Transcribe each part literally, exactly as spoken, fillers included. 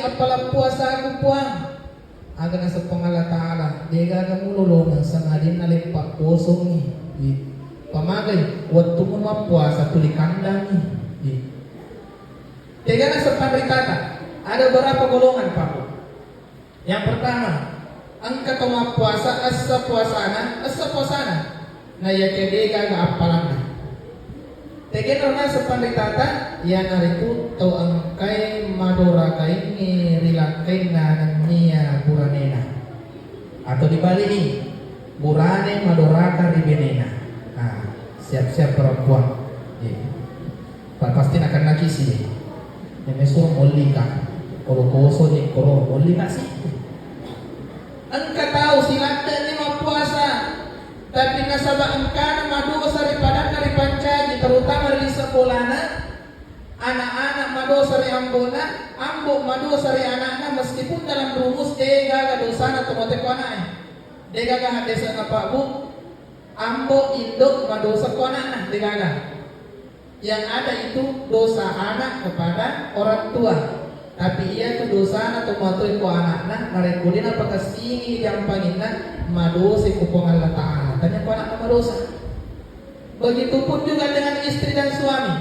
Appala puasaku, Puang. Aga naseng Puang Allah Ta'ala, degaga mulolongeng sangadinna leppa kosongngi. Pamagai wettummu mappuasa tuli kandangngi. Tegana seppanritata, ada berapa golongan, Pak Bu? Yang pertama, engka to mappuasa essa puasana, essa puasana. Na iyakiya degaga appalanna. Tegenrona seppanritata, iyanaritu tau engkai madorakaingngi ri lakkainna nennia buranena. Atau dibali'i, burane madoraka ri benena. Nah, siap-siap perempuan. Iya. Pa-, pasti nakennaki si. Yang mesur mollika. Koro koso ni koro mollika si. Engka tau siladde'ni mappuasa, tapi nasaba engkana madosa ri padanna ripancaji, terutama ri lise bolana, anak-anak madosa ri ambo'na, ambo madosa ri anakna, meskipun dalam rumus degaga dosana tomatoe ko anakna. Degaga haddese'na Pak Bu, ambo indo madosa ko anakna, degaga. Yang ada itu dosa anak kepada orang tua. Tapi iyatu dosana tomatoe ko anakna, narekko de napakessingi jampanginna, madosai ko Puang Allah Ta'ala. Tania ko anakna madosa. Begitupun juga dengan istri dan suami.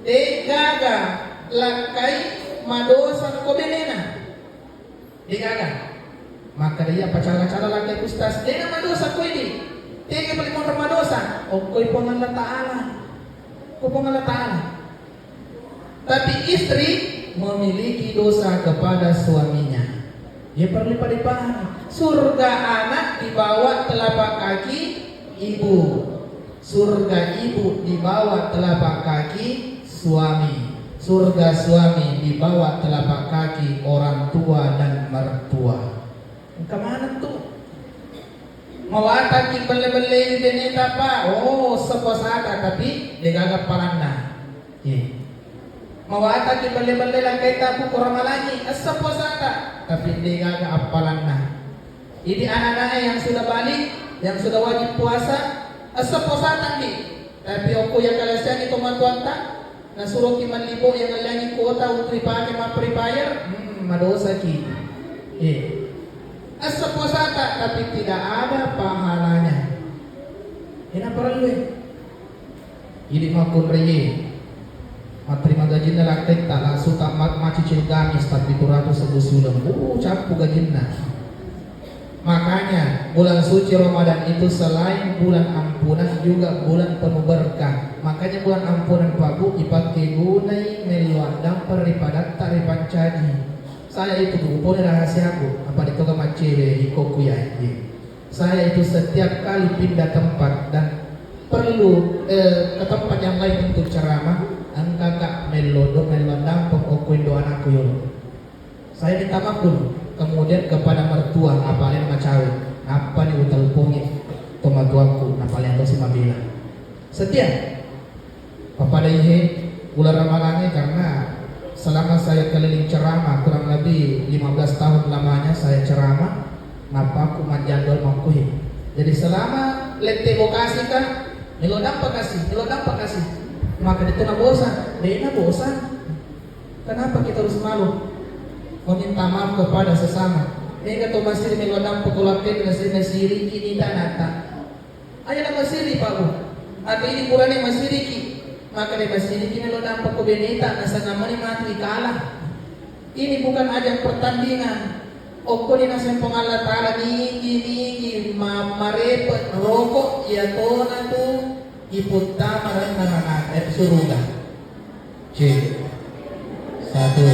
Degaga lakkai madosa ko benena. Degaga. Makkeda iya pacala-cala lakkai ustaz, dena madosa ko idi. Tega paling monro madosa? Okkoi Puang Allah Ta'ala. Ko Puang Allah Ta'ala. Tapi istri memiliki dosa kepada suaminya. Dia perlu dipahami. Surga anak di bawah telapak kaki ibu. Surga ibu di bawah telapak kaki suami. Surga suami di bawah telapak kaki orang tua dan mertua. Engka maneng tu. Mawataki belle-belle beneta, Pak. Oh, sepuasata, tapi degaga appalanna. Iya. Mawataki belle-belle lakkaita buku ramalangi, essa puasata, tapi degaga appalanna. Ini anak-anak yang sudah balik, yang sudah wajib puasa, essa puasata, Ndi. Tapi okko iya kalasiangi tomatoatta, nasuroki mallibo iya ngelliangi kuota untuk dipake mapprepare, hmm, madosaki. Eh. Essa puasata, tapi tidak ada pahalanya. Ina parellu. Idi makkunraie, matterima gajinna lakkaitta, langsung tamat macicil gamis, tappitu ratu sebbu siuleng. Uh, cappu gajinna. Makanya, bulan suci Ramadan itu selain bulan ampunan, juga bulan penuh berkah. Makanya bulan ampunan, Pak Bu, ipake gunai mello addampeng ri padatta ripancaji. Saya itu, Bu, pole rahasiaku, apa ditoga maccewe iko kuyae. Saya itu setiap kali pindah tempat dan perlu, eh, ke tempat yang lain untuk ceramah, engkaka mello do, mello dampeng okko indo anakku yolo. Saya minta maaf dulu. Kemudian kepada mertua, apa lain macawe, apa ni utelpongi tomatuakku, na paling dosi mabela. Setia. Pappada ihe, bulan Ramalangnge, karena selama saya keliling ceramah, kurang lebih lima belas tahun lamanya saya ceramah, nappaku majjadwal makkuhe. Jadi selama lette lokasi ka, melo dampa kasi, melo dampa kasi. Maka itu na bosan, dena bosan. Kenapa kita harus malu? Meminta maaf kepada sesama. Mega to masiri melo dampa ko lakkena, nasiri-nasiriki ni tanata. Aja na masiri, Pak Bu. Atau ini purane masiriki. Maka de masiriki melo dampa ko beneta, nasanga mani matu ikala. Ini bukan ajang pertandingan. Okkoni naseng Puang Allah Ta'ala, nigi-nigi ma-, marepet rokok, iya tona tu iputtama ranna-ranna, eh, suruga. Cek. Satu.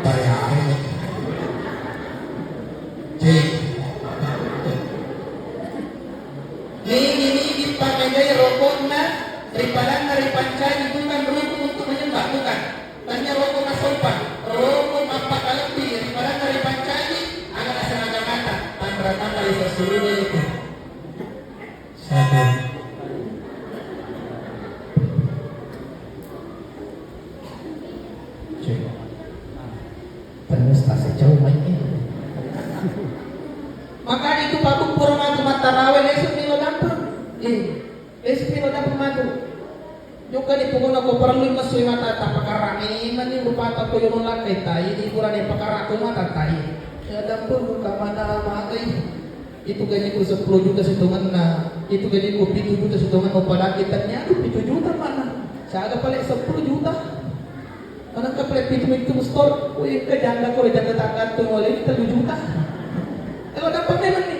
Bayar. Cek. Nigi-nigi pamegai rokokna, ripadanna ripancaji, bukan rukun untuk menyembah, bukan. Tanya rokok na sopan, rokok mappakalebbi, ripadanna ripancaji, aga naseng agama ta, tanra-tanra ri sessuruga itu. Satu. Cek. Terus tak sejauh main. Makanya itu Pak Bu, pura matu mattarawe, lesu melo dampeng. Eh, lesu melo dampeng matu. Jokka Di pokokna ko parellui messui mata, tapakara memang ni rupata ko yolo lakkai tai, di kurane pakara tu mata tai. Ya dampeng buka mana magai. Itu gajiku sepuluh juta sitongenna, itu gajiku pitu juta sitongenna, padaki tania tu pitu juta mana. Saga pale sepuluh juta. Manengka pale pitu itu store, wih ke janda ko janda tak gantung oleh telu juta. Kalau dapat memang ni.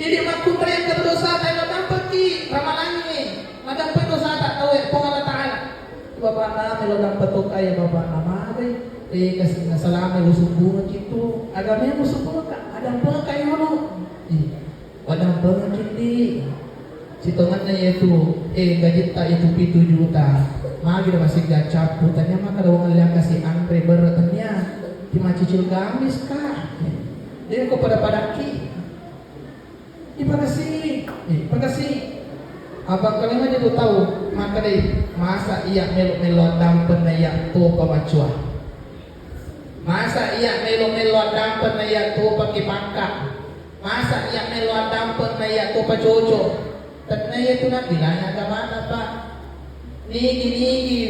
Idi makkunrai engka dosata, madampengki ramalangi, madampeng dosata tauwe Puang Allah Ta'ala. Bapakna melo dampeng tokka ya bapakna magai, eh, kasi nasalame usubbungekki tu, agame usubbungekka, adampengekka yolo. Ih, wadampengekki di. Sitongenna yetu, eh, gajitta itu pitu juta. Magi da masing gacappu, tania maka da wong liang kasi anre berre tania. Timacicil gamis ka. Dia ko pada-padakki. Ipakasi, ipakasi. Abang kalimat itu tahu, maka deh, masa iya melo-melo dampeng na iya topa macua. Masa iya melo-melo dampeng na iya topa kipangka. Masa iya melo dampeng na iya topa cocok. Tenna iya tu nabilanya agamana, Pak. Nigi-nigi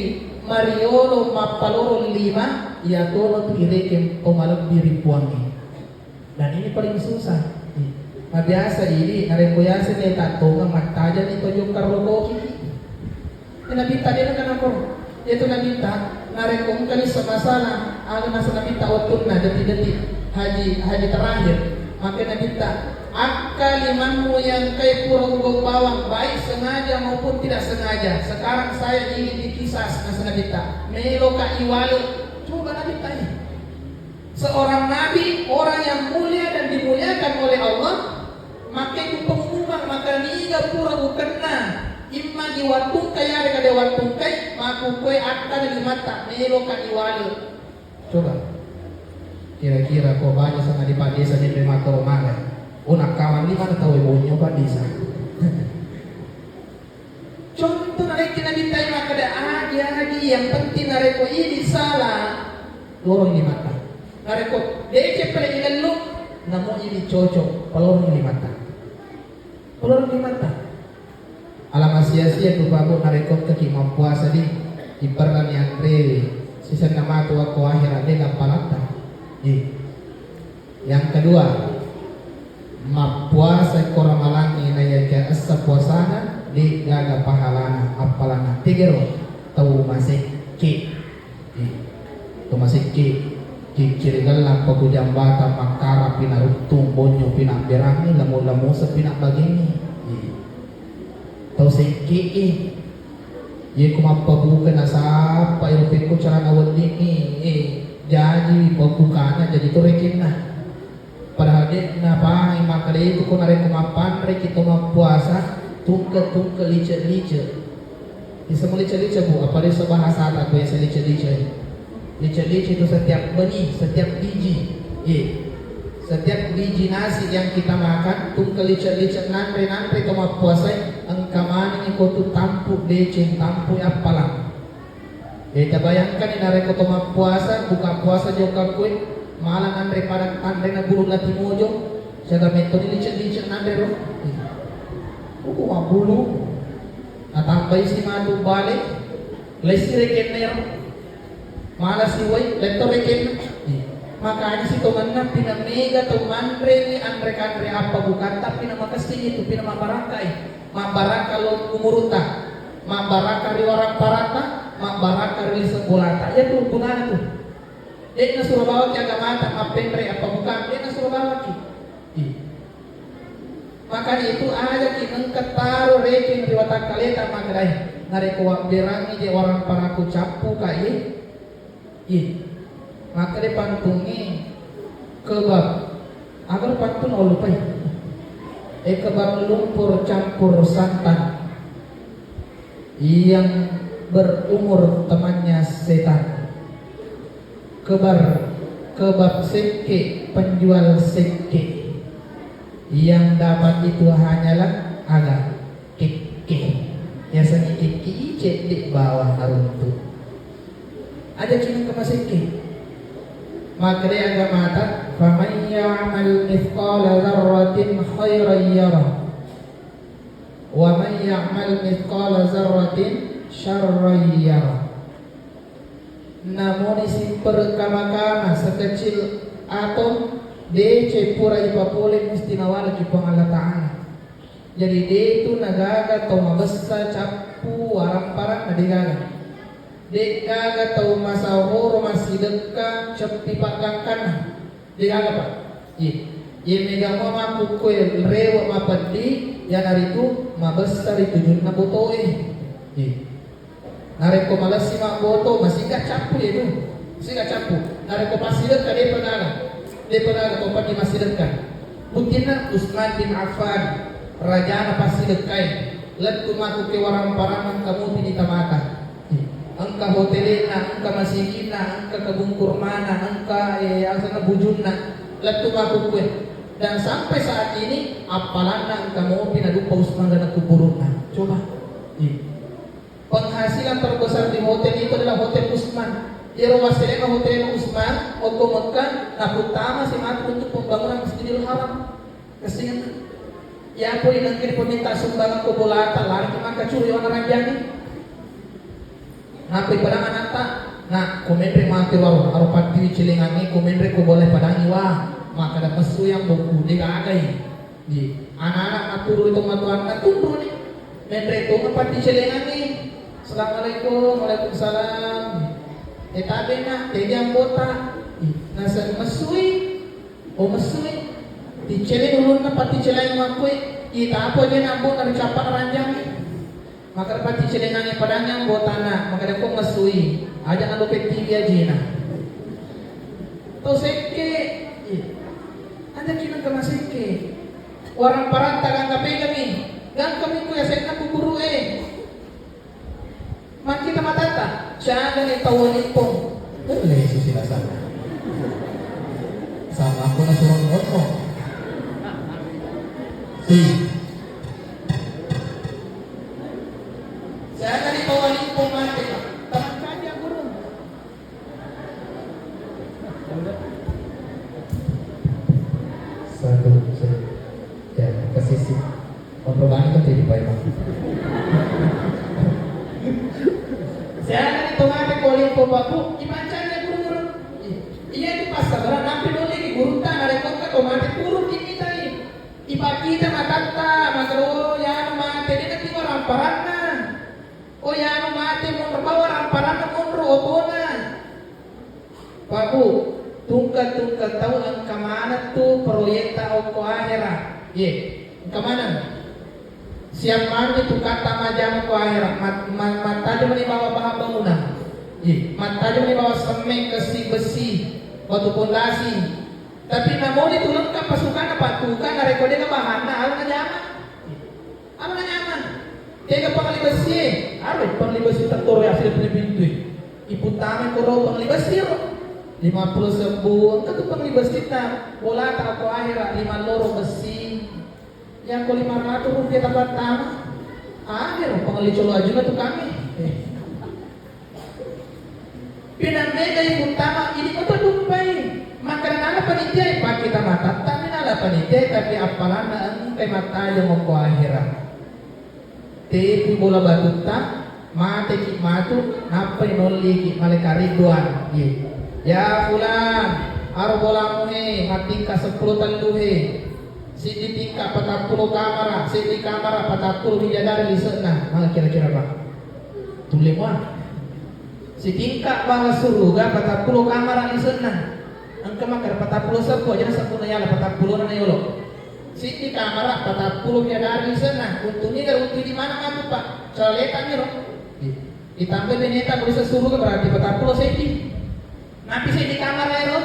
mariolo mappaloro lima, iya tono tu irekeng to malebbi ri puangnge. Dan ini paling susah. Mabiasa ini, narekko yaseng ni tattonga mattajani tojokka rokoki. Nabitta de nakanako. Yaitu Nabitta, narekko engkani semasalah, anu nasa Nabitta wettunna detik-detik haji, haji terakhir. Maka Nabitta, akka limanmu yang kai pura ugau bawang, baik sengaja maupun tidak sengaja. Sekarang saya ingin dikisas, nasa Nabitta. Meloka iwale. Coba Nabitta ini. Seorang nabi, orang yang mulia dan dimuliakan oleh Allah, makkeda pengumuman, maka niga pura ukenna, imma di wattungkai yarega de wattungkai, makkukkoe akkana limatta, meloka iwale. Coba. Kira-kira ko banyak sama di Pak Desa di Pemako Romaga. Oh, nakkawan lima tahu bonyo Pak Desa. Contoh narekki Nabitta makkeda, agi-agi, yang penting narekko idi salah, lorong limatta. Narekko deceng pale igellu, namo idi cocok, palorong limatta. Palorong limatta. Alama sia-sia tu Pak Bu, narekko kaki mappuasa di, iperrani anrewe, sisenna matu akko akhirat de lappalatta. Ih. Yang kedua, mappuasa ko ramalangnge naiyakia essa puasana, de gaga pahalana, appalanna tegero tau masekke. Eh, tau masekke, kikkiri gella paku jambata makkara pinaruttung bonyo pinabberangi lamu-lamusa pinabbagengi. Eh, tau sekke e. Iye ko mappabuka nasappa ero pekko carana weddingngi, eh, jaji pabbukana, jaji to rekenna. Padahal de napahangi makkeda itu ko narekko mappanreki to mappuasa, tungke-tungke lice-lice. Bisa melice-lice, Bu, apa desa bahasata ko yaseng lice-lice? Lice-lice itu setiap benih, setiap biji. Ye. Setiap biji nasi yang kita makan, tungke lice-lice nanre-nanre to mappuasai, engka manengi ko tu tampu deceng, tampu appalang. Jadi tabayangkan ni narekko to mappuasa, buka puasa jokka kue, malang anre padang tanre na bulu lati mojo, siaga metto ni lice-lice nanre ro. Buku mabbulu. Natambai si matu bale, lesi rekenna ero. Malasi wai, letto rekenna. Makanya sitongenna pina mega tau manrengi anre-kanre apa bukatta pina makessing itu, pina mabbarakkai. Mabbarakka lo umurutta, mabbarakka ri waramparatta, mabbarakka ri lise bolata. Iya tu gunana tu. De'na suro bawaki agamata mappenre apa bukatta, de'na suro bawaki. Iya. Makanya itu ajaki engka taro rekeng ri watakkaleta makkedai, narekko wabberangi je waramparaku cappuka, iye. Iye. Makkeda pantungnge kebab. Aga pantun, oh, lupai. Eh, kebab lumpur campur santan yang berumur temannya setan. Kebar, kebab sekke, penjual sekke. Yang dapat itu hanyalah aga, kekke. Yasengnge kekke, icedde bawang naruntu. Aja cineng ke masekke. Makkeda agamata, faman ya'mal mithqala dzarratin khairan yarah. Wa man ya'mal mithqala dzarratin syarran yara. Namoni sippereng kama-kama sekecil atom, deceng pura ipapole, musti nawalaki Puang Allah Ta'ala. Jadi, de' tu nagaga tau mabessa cappu waramparang, na de' gaga. De' gaga tau masahoro massidekka ceppi paggangkanna. De' gaga, Pak. Iya. Iya, mega mua makkukkue rewe' mapeddi, iyanaritu mabessa ri tujunna botoe. Iya. Narekko malessi mabboto, masiga cappu, iya tu. Masiga cappu. Narekko passidekka, de'pa gaga. De'pa gaga tau peddi massidekka. Buttinna Utsman bin Affan, rajana passidekkae, lettu makkukkue waramparang, engka mopi nitamata. Engka hotele'na, engka masigi'na, engka kebun kurmana, engka, eh, asenna bujunna, lettu makkukkue. Dan sampai saat ini, appalanna engka mopi naduppa Utsman ri kuburu'na. Coba. Iya. Penghasilan terbesar di hotel itu adalah Hotel Utsman. Iyaro wasselena Hotel Utsman, okko Mekah, naputtamasi matu untuk pembangunan Masjidil Haram. Kasihan. Iya pole nengkani peminta sumbangan ko bolata, lari ki makkacuri wana ranjangi. Nappa ipadang anatta, "Nak, ko menre mate waro, aro pattiwi celengangnge, ko menre ko bola padangi wa." Makkeda, "Messu yang bokku, de' gagai." Di anak-anak matturu ri tomatoanna, tunruni. Menre tongeng patti celengangnge. "Assalamualaikum." "Waalaikumsalam." "Eh, tabe, Nak, tegi ambota?" "Ih, naseng messui." "Oh, messui. Ticceleng ulunna, patticeleng makkui. Ita apa je nabbu na ricappa ranjangi." Makkeda, "Patticelengangnge padangngi ambotana." Makkeda, "Ko messui. Aja nalopettiwi ajena." Tau sekke. Iya. Aja kinang kena sekke. Warang paratta gangka pegami. Gangkami ku yasenna kuburu'e. Makkita matatta, siagani tau walimpong. Lesi silasanna. Sama aku na surong ngomong. Si. Siagani tau walimpong mate. Taman kaja guru. Satu, satu. Ya, ke sisi. Kontrolani kan jadi Pak Imam. Siaga ni tomate ko lingko babu, ipancani guru-guru. Iya, itu pas sabaran, nampi dulu ki guru ta, narekko ka tomate turun di kita ini. Ipakita matatta, makaro, ya, mate, dia nanti waramparanna. Oh, yanu mate monro bawa ramparanna monro otona. Pak Bu, tungke-tungke tau engka maneng tu proyekta okko ahera. Ye, engka maneng. Siap mani tu kata majama ko ahera, mat-, ma-, mattajeng mani bawa bahan bangunan. Ye, mattajeng mani bawa semmeng, kesi, besi, batu pondasi. Tapi namoni tu lengkap pasukanna, Pak, tukang narekko de bahanna, alana jama. Alana nyameng. Tega pangli bessie? Aro pangli bessi tattoro yaseng ri pintu e. Iputtamai koro pangli bessi ro. Lima puluh sebbu, engka tu pangli bessi ta bolata ko ahera lima loro bessi. Yang ko lima ratus rupiah tapattama. Ade ro pangli colo ajunna tukang e. Pinang mega ibu tama ini kota dumpai. Makkeda nala panitia, pakkita matatta mi nala panitia, tapi appalanna engkai mattajeng okko ahera. Tepi bola batutta, mateki matu, nappai nolliki malaika Ridwan. Ye. Ya fulan, aro bolamu he, mattingka seppulo tellu he. Siddi tingka patappulo kamara, siddi kamara patappulo bidadari lise'na. Maka kira-kira, Pak? Tulle mua. Sitingka bala suruga patappulo kamara lise'na. Engka makkeda patappulo seppu, aja na seppuna yala, patappulona na yolo. Siddi kamara patappulo bidadari lise'na. Untu niga, untu di mana matu, Pak? Caleta miro. Ditambah beneta ko lise suruga berarti patappulo seddi. Napi seddi kamara ero.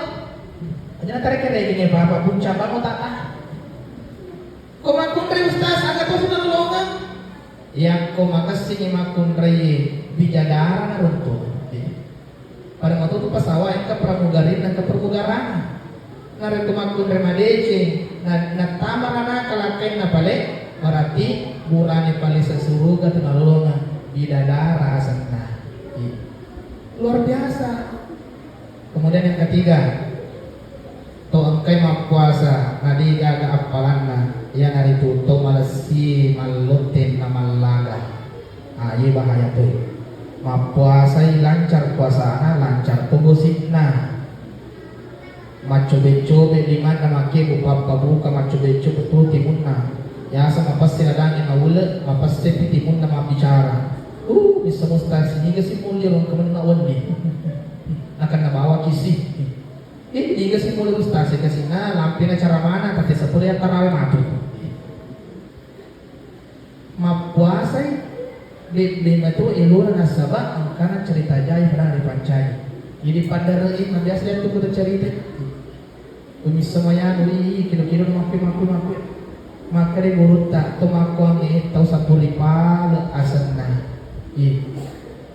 Aja na tarekeng-rekeng ya, Bapak, buncang banget tak tahan. Ko makkunrai Ustaz, aga to sunalolongeng? Yakko makessini makkunrai, bijadarana runtu. Pada matu tu pasawa engka pramugarinna, engka pramugarana. Narekko makkunrai madeceng, na-, nattama ranaka lakkainna pale, berarti burane pale sesuruga tu nalolongeng, bidadara asenna. Luar biasa. Kemudian yang ketiga, to engkai mappuasa, na de gaga appalanna, iyanaritu to malessi, mallotte, na mallaga. Ah, iye bahaya to. Mappuasai lancar puasana, lancar to gosipna. Maccobe-cobe limanna makkebbu pappabuka, maccobe-cobe tu timunna. Yaseng mapesse ladangnge naule, mapessepi timunna mabbicara. Uh, bisa mustasi niga si mulia rong kemenna wenni. Akan nabawa kisi. Eh, niga si mulia ustaz, kasina lampena cara mana, tapi sepuluh yang tarawih matu. Mappuasai, de-, de matu elona nasaba engkana cerita jai pada ripancaji. Jadi pada rei, na biasa itu kita cerita. Umi semayanu, ih, kilo-kilo mapi, mapi, mapi. Makkeda gurutta, to makkuangnge tau sabburi pale asenna. Ih.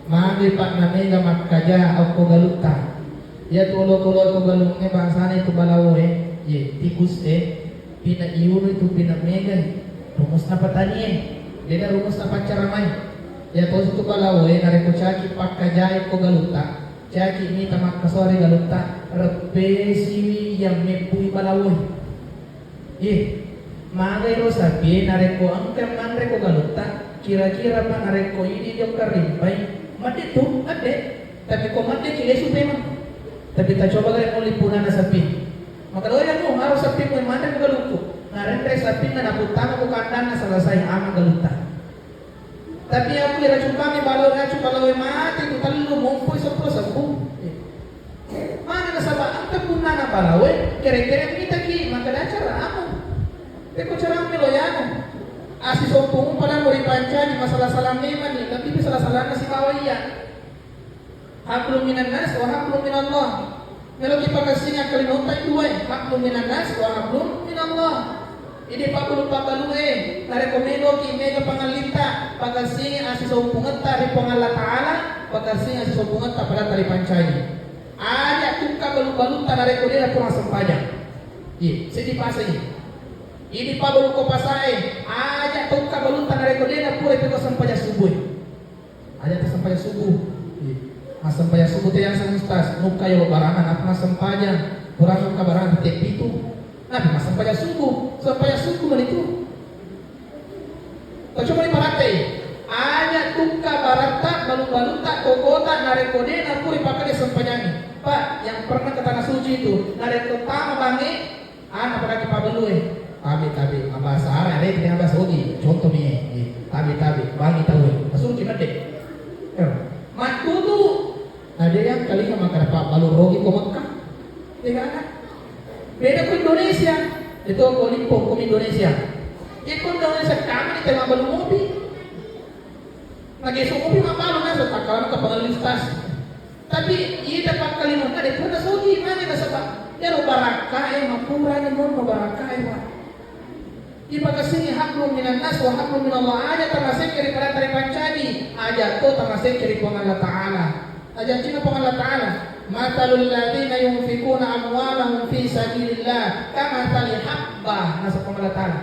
Magi pa namega makkaja okko galutta. Iya tu olokolo okko galungnge bangsana itu balawoe. Iye, tikus e. Pina iunu itu pina mega. Rumusna patanie. Beda rumusna paccaramai. Iya tosi tu balawoe narekko caki pakkajae okko galutta. Caki mita makkasore galutta, reppesiwi iya mebbui balawoe. Ye, magai ro sapie narekko engka manre ko galutta, kira-kira pa narekko idi jokka rimpai, madde tu, madde. Tapi ko madde ki lesu pemang. Tapi tacoba gare molli punana sapie. Maka doya mu harus sapie ko manre ko galukku. Narenre sapinna naputtama ko kandanna selesai ama galutta. Tapi aku ira cupami balo, ira cupa lawe mate tu tellu mompoi seppulo sebbu. Mana nasaba engka punnana balawe, kere-kere mitaki, maka da cara anu. Pekko cara melo yanu. Asi sompung pada muri pancaji masalah-salah memang ni, lebih salah-salahna sibawa iya. Hablum minan nas wa hablum minallah. Melo kipakassingi akkalinota duae, hablum minan nas wa hablum minallah. Idi pabbulu-pabbalue, narekko meloki mega pangallitta, pakassingi assisompungetta ri Puang Allah Ta'ala, pakassingi assisompungetta padatta ripancaji. Aja tukka balu-balutta narekko de napura sempajang. Iye, seddi pasai. Idi pabbulu ko pasae, aja tukka balutta narekko de napura piko sempajang subuh. Aja ta sempajang subuh. Iya. Massempajang subuh te yaseng ustaz, nukka yolo barana, napa massempajang? Kurang nukka barana tette pitu. Napi massempajang subuh, sempajang subuh mani tu. Tacoba ni paratai. Aja tukka baratta, balu-balutta, tokota, narekko de napura pakade sempajangi. Pak, yang pernah ke tanah suci itu, narekko tama bangi, Ana pada ki pabelue. Tabe, tabe. Abasa ara, ada yang abasa ogi. Contoh mi, eh, tabe, tabe. Bangi taue. Asuruki mate. Eh, matutu. Ada yang kali maka dapat balu rogi ko Mekah. Tidak ada. Beda ko Indonesia. Itu ko lipo ko Indonesia. Iko Indonesia kami di tema balu mobi. Nageso mobi mabalu naso takkalana ke pengelis tas. Tapi ida pakkalinonna de pura nasogi mane nasaba iyaro barakkae mapurani monno barakkae wa. Ipakassingi hablum minan nas wa hablum minallah, aja tamasekke ri padatta ripancaji, aja to tamasekke ri Puang Allah Ta'ala. Ajancina Puang Allah Ta'ala, matalul ladzina yunfikuna amwalahum fi sabilillah kamatsali habbah, nasa Puang Allah Ta'ala.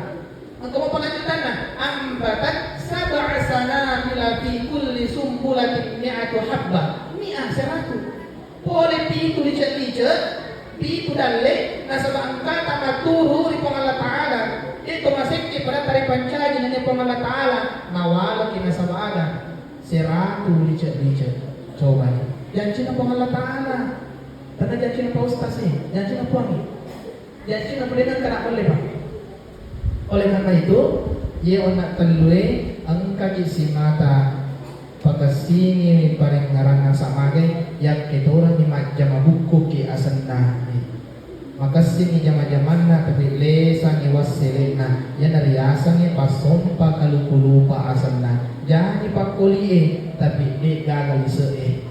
Engka mo palanjutanna, ambatat sab'a sanabila fi kulli sumbulatin mi'atu habba. Mi'ah, seratu. Pole pitu lice'-lice', pitu dalle, nasaba engkata maturu ri Puang Allah Ta'ala. De to masekke pada taripancaji nanya Puang Allah Ta'ala. Nawalaki nasaba aga? Seratu lice'-lice'. Coba ni. Jancina Puang Allah Ta'ala. Tanna jancina Pak Ustaz ni. Jancina Puang ni. Jaji napulinan kana pelle, Pak. Oleh karena itu, ye onna tellue engkaki simata pakessingi parengngeranna samagai, yakke toranni majjama bukkuki asenna. Makessingi jama-jamanna, tapi lesangi wasselenna, yana riasengnge passompa kalupa-lupa asenna. Jaji pakkolie, tapi de gaga lise'e.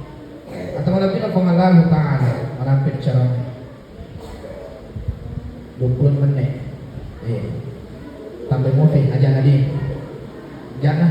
Atau malebbina Puang Allahu Ta'ala, manampe carana. Dua puluh menit. Eh. Tambah mopi, aja nadi. Jangan